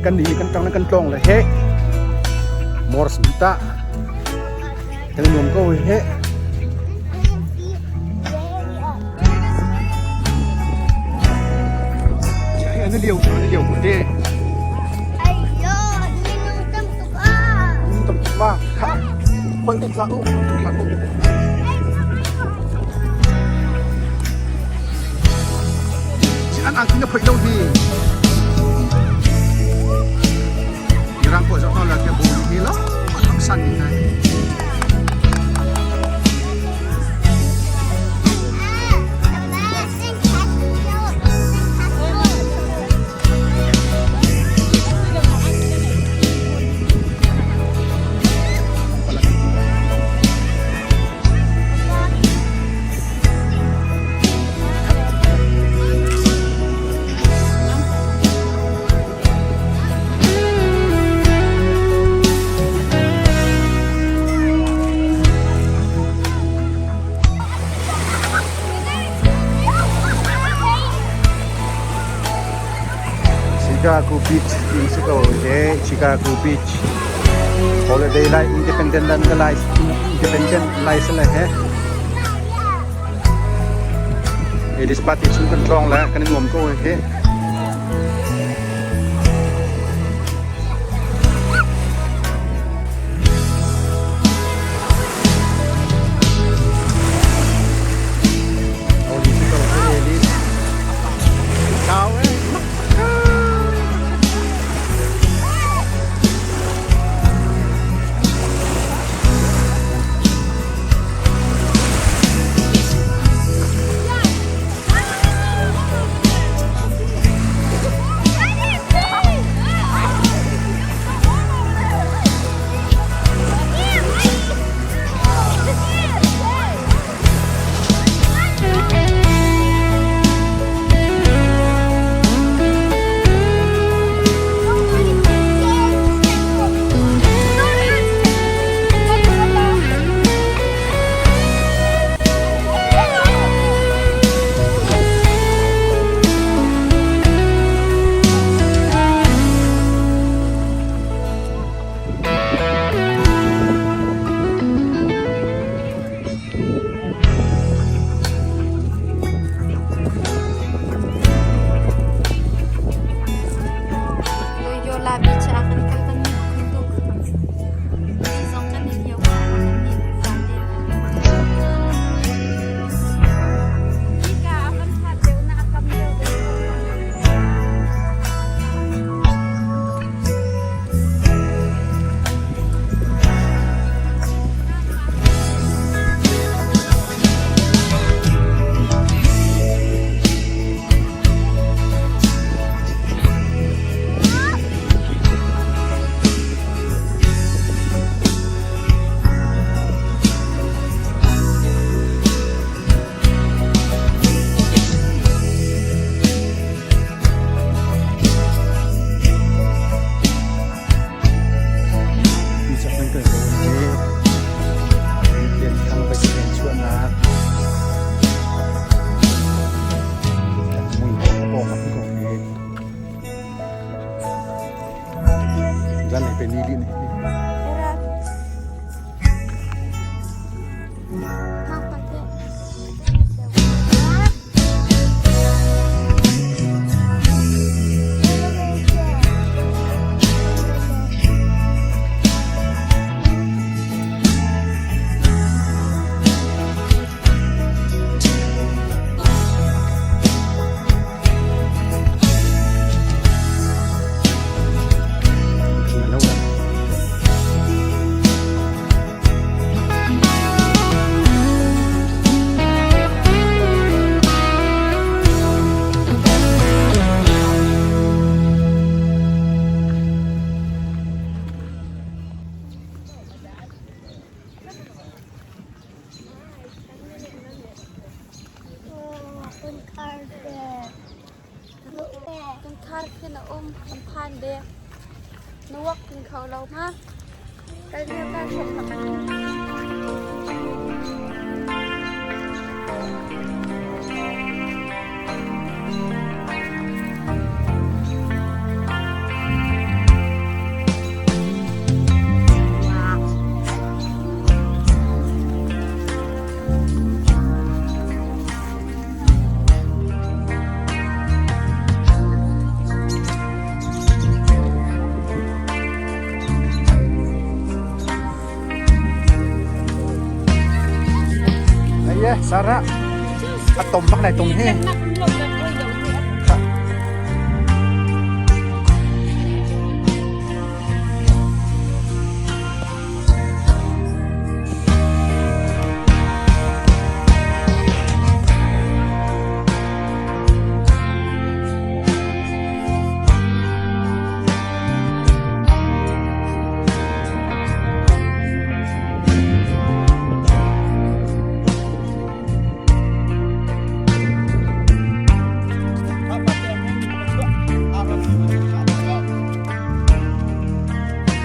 Kan ni kan tang kan tlong le he Morse ta kan nuam ko he. Ano liu ano liu ko te. Ayo, minung tam tuk ah. Tam tuk ba. Kha. Khoi tuk la u. Tuk la u. An ang kin na phoi lo hi. Mirang ko zo la ke bu hi lo. Ang san ni nai. Chicago Beach ti si ko he. Chicago Beach holiday lai independent lan ka lai independent lai se le he. Elis party chung kan tlong la kan nuam ko he. Cao ấy. Loyola Beach ah kan kal kan ni khun tuk. Ni zong kan i lio ah kan ni van deuh. Hika a kan hlat deuh na a kam deuh deuh. Beach ah kan kal ko hi. Lian Thang Pathian chuahnak mui pawng ah ko hi. Zan lei pe ni li ni. Lo. Kan khar khin a um kan phan dek. Na wak kin kho lo ma? Kal lio ka hrawk hna. Aye, Sarah. Atom bak lai tung hi.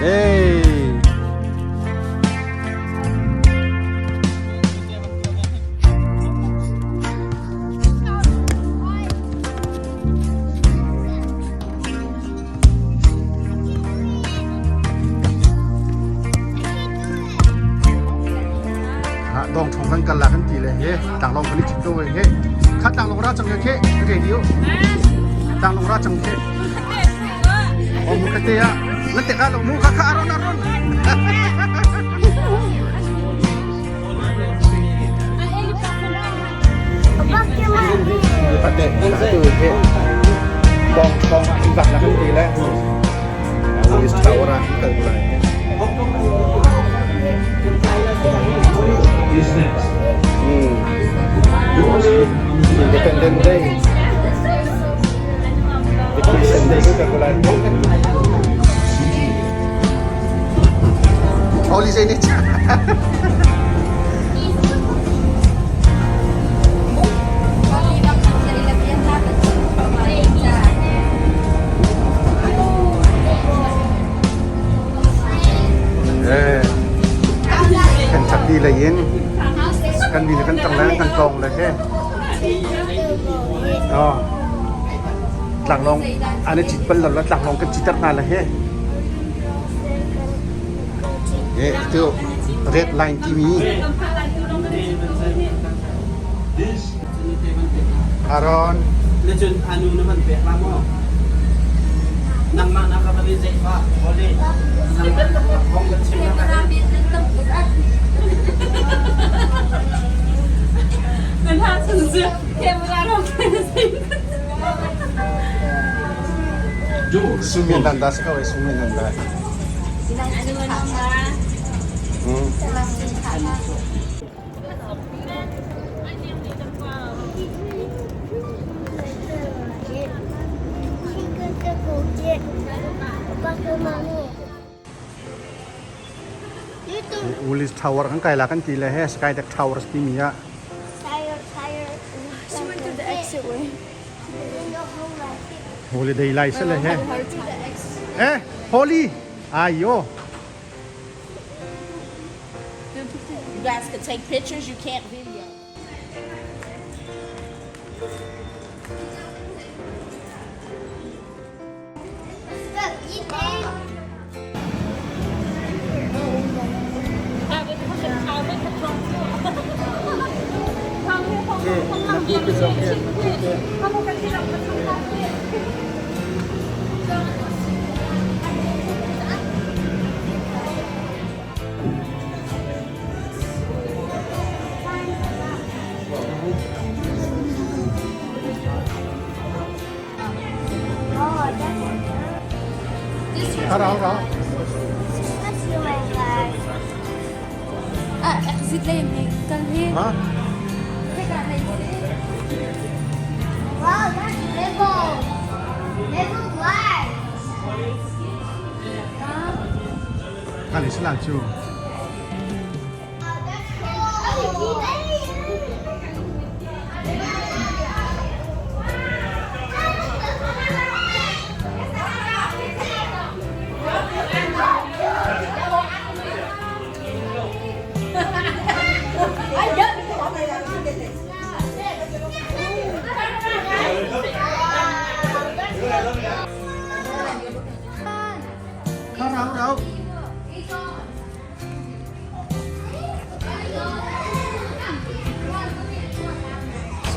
Hey. Dong thong kan kal la kan ti le he tang long kan i chit do he kha tang long ra chang ke radio tang long ra chang ke o mu ka te ya na te ka lo mu kha kha aron aron. Pate tu he dong thong an vak la kan ti le Police tower ah kal lai. Independent Day. Vacation Day ko kalai. Holy say ni. Eh. Kan chakli le yin. Kan ni le kan tang le kan tlong le he. Oh. Tlanglong an i cit bal lo la tlanglong kan citer hna le he. Eh, tu red line timi. Aron. Na cun anu na van pek la maw? Nangmah na ka van i zeih pah, Holly. Nangmah kong kan chim na ka Suminanda sa kaway suminanda. Woolies Tower kan kai la kan ti le he Skydeck Towers timi ah. She went to the exit way. Holiday lai se le he. Eh, Holy. Ayo. You guys could take pictures, you can't video. Ara ara. Ah, exit lane hi kal hi. Ha? Wow, that's level. Level 1. Kali sila chu. That's cool.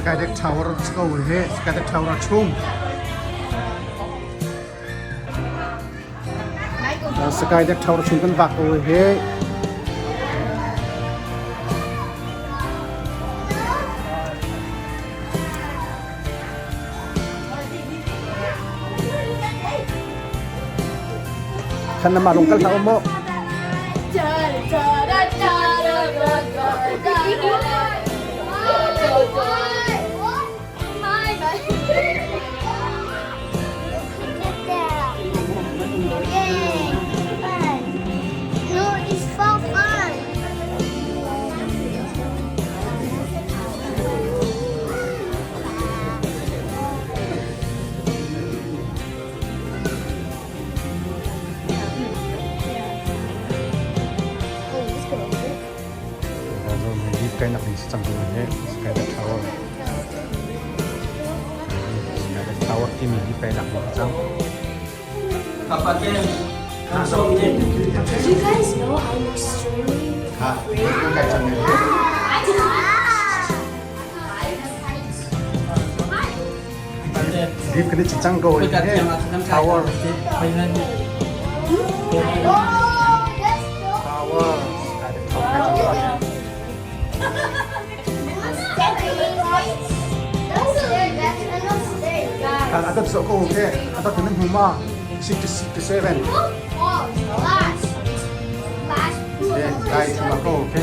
Skydeck Tower ko he Skydeck Tower chung. Skydeck Tower chung kan vak ko he. Khan na malung kal hlah mu. No, it's for fun. Kai nak ding si cang ko he Skydeck Tower. Skydeck Tower timi hi kai nak ding cang. Kapatid, som din. Did you guys know I'm extremely Ha, kai cang ne. Kapatid. Deep kan i cang ko he. Tower. Oh, that's so Tower. Skydeck Tower kai cang ko he. Kan atap so ko he. Atap kan huma 67. Okay, kai thuma ko he.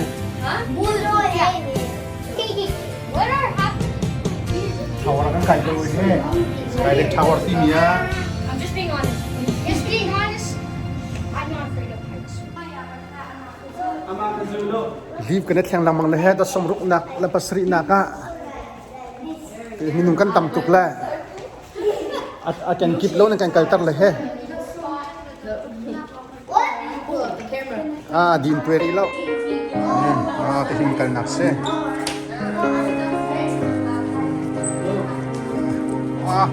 What are happening? Tower kan kai ko he. Skydeck Tower timi a. I'm just being honest. Just being honest. I'm not afraid of heights. Ama ka zulo. Lift kan thleng langmang le he da somruk nak la pasri nak a minung kan tam tuk le a kan kip lo na kan kaltar le he a din tueri lo a te hin kal nak se a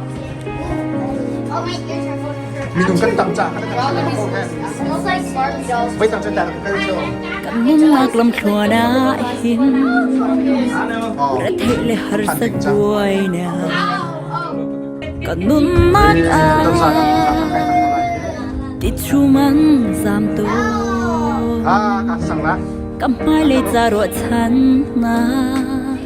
Oh, my ears are going to hurt. minung kan tam cha kan kan ko he Smells like Barbie dolls. vai tang chen ta kan cho Kan nunnak lamthluan ah hin oh Retheih le harsat buainak Kan nunnak tam sa kan ah kai tang lai Ti chum an zam tawn a ka sang la Ka hmailei ca ruahchannak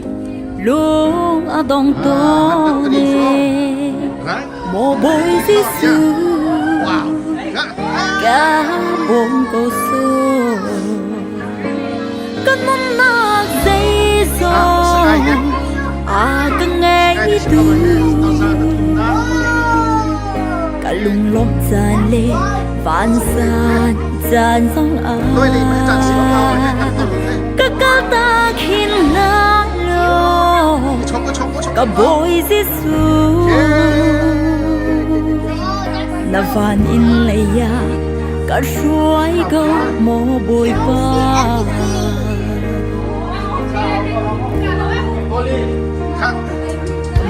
Lung a dong tawn ee right Maw Bawi Jesuh wow Ka bawm ko sawh Kan nunnak zeizong a ka ngeitu Ka lunglawmh caan le vansan caan zong ah Ka kaltak hin hlah law Ka Bawi Jesuh Na van in lei ah ka hruai ko maw Bawipa.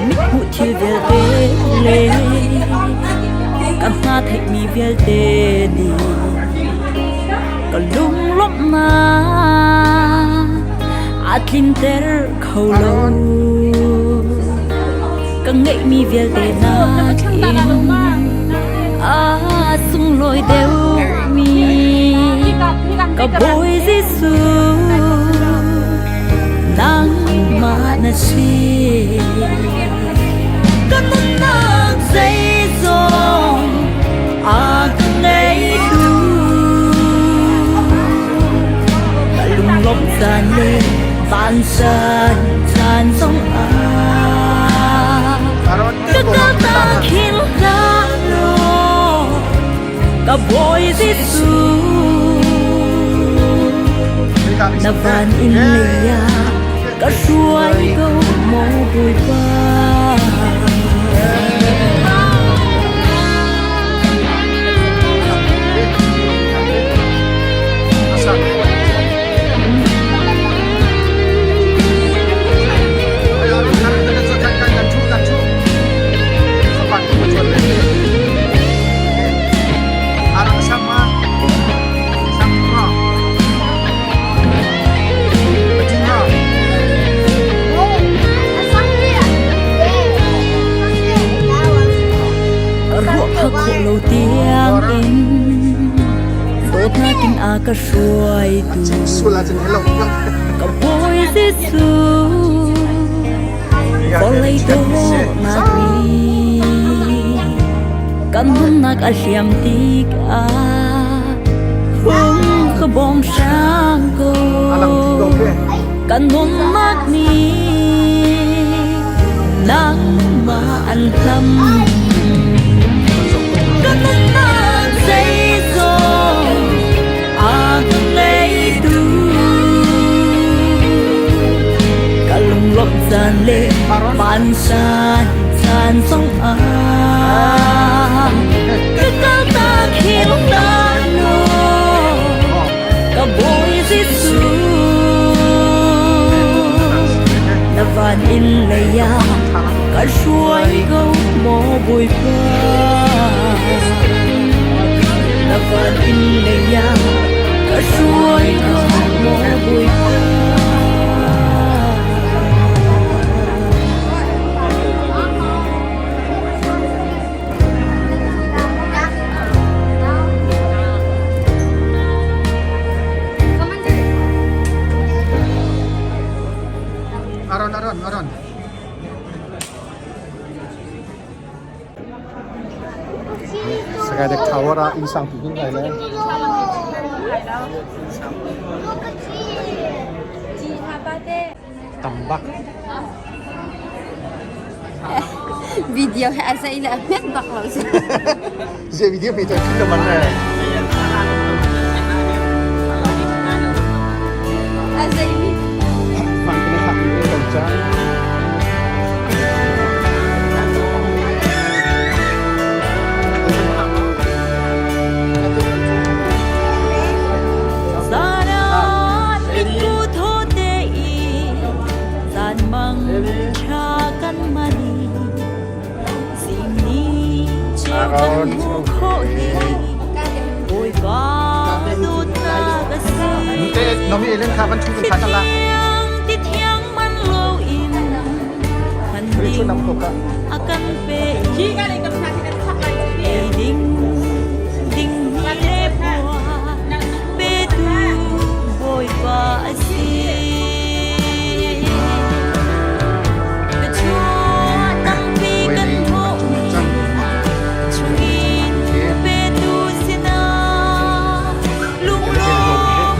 Mithmuh thil vialte le ka hna theihmi vialte nih ka lunglawmhnak a tlinter kho lo. Ka ngeihmi vialte nakin a sunglawi deuhmi ka Bawi Jesuh nangmah na si. Ka nunnak zeizong a ka ngeitu ka lunglawmh caan le vansan caan zong ah ka kaltak hin hlah law ka Bawi Jesuh na van in lei ah ka hruai ko maw Bawipa. in a ka hruaitu Sual ahcun hello. Ka Bawi Jesuh vawlei dawtnak nih kan nunnak a hliam tikah hung ka bawm hram ko. Alang ti ko ke. Kan nunnak nih nangmah an hlam. Ka nunnak zeizong a ka ngeitu. Ka lunglawmh caan le vansan caan zongah ka kaltak hi hlah law ka Bawi Jesuh na van in lei ah ka hruai ko maw Bawipa na van in lei ah ka hruai ko maw Bawipa. Aron, Aron, Aron. Skydeck Tower ah inn sang pi kan kai le. Tam bak. Video he a zei le a hmet bak lo si. Ze video mi to khit man le. A zei mi. Man kan hak mi kan cha. Zara mitku tho te i zan mang tha kan mani zing ni cheu kan mu kho hi Bawipa dawtnak a si. Te nomi elen kha van thu kan tha la. Ti thiang man lo in han ding a kan pe ei ding ding ni le pua pe tu Bawipa a si. Ka chua tampi kan thawh mi chungin petu sinah lunglawm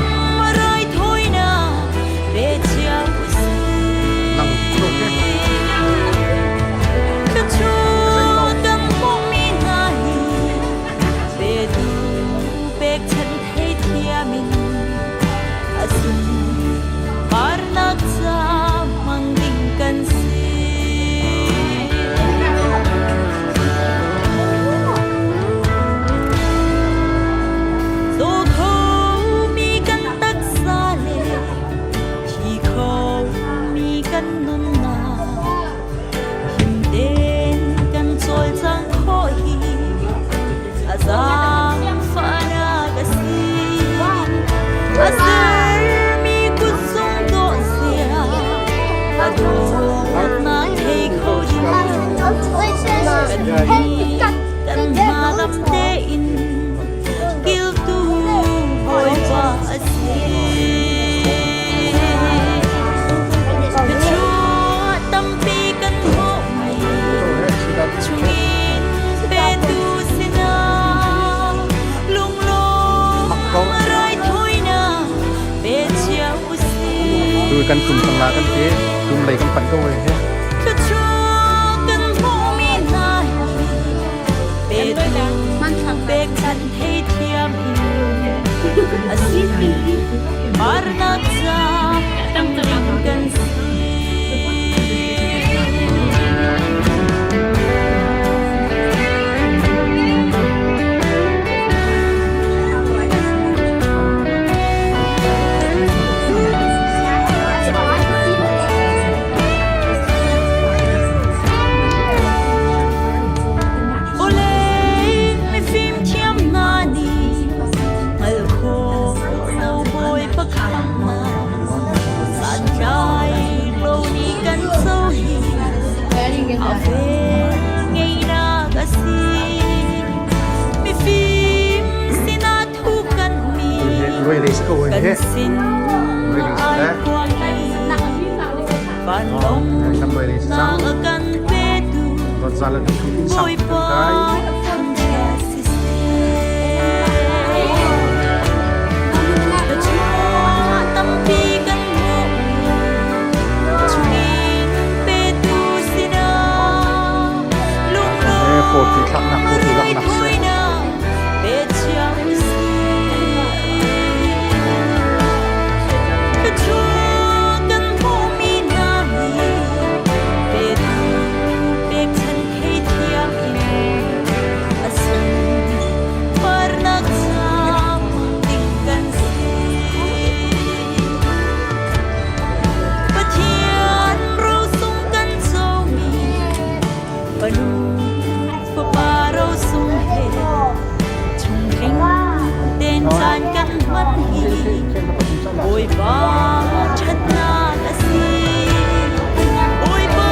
raithawinak pe cio usih. Ka chu kan hmuhmi hna hi petu pekchanh theithiam in a sung parnak ca hmang ding kan si. Zaw khomi kan taksa le thi khomi kan nunnak him tein kan cawlcang khawh hi a zaangfahnak a si. A sermi kutzung dawh zia a dawtnak thei kho ding kan nih kan hna dam tein kiltu Bawipa a si. Thluachuah tampi kan hmuhmi chungin petu sinah lunglawm raithawinak pe cio usih. Tu kan tum tang la kan ti tum lei kan pan ko he. Thluachuah kan hmuhmi hna hi petu pekchanh theithiam in a si. Parnak ca kan si. Sin Reading ai le. phuang i vanlong Kan mei ding si na cang. kan petu Dot za le thum in sang kan Bawipa kai. thangṭhat siseh. Thluachuah tampi kan hmuh, chungin petu sinah Eh, 40 thlaknak, 40 laknak si. raithawinak pe cio usih. Thluachuah kan hmuhmi hna hi petu pekchanh theithiam in a sunparnak ca ding kan si. Pathian rosung kan comi fanu fapa rosung he chungtling ten caan kan hman hi Bawipa ṭhatnak a si. Bawipa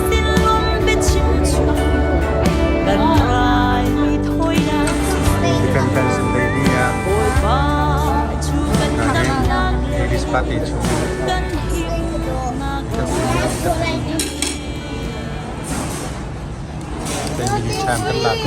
sinlung biachim cu kan rai thawinak siseh. Independence Day ni ah Bawipa cu kan damnak le Ladies Party chung kan himnak a si. Family time kan lak.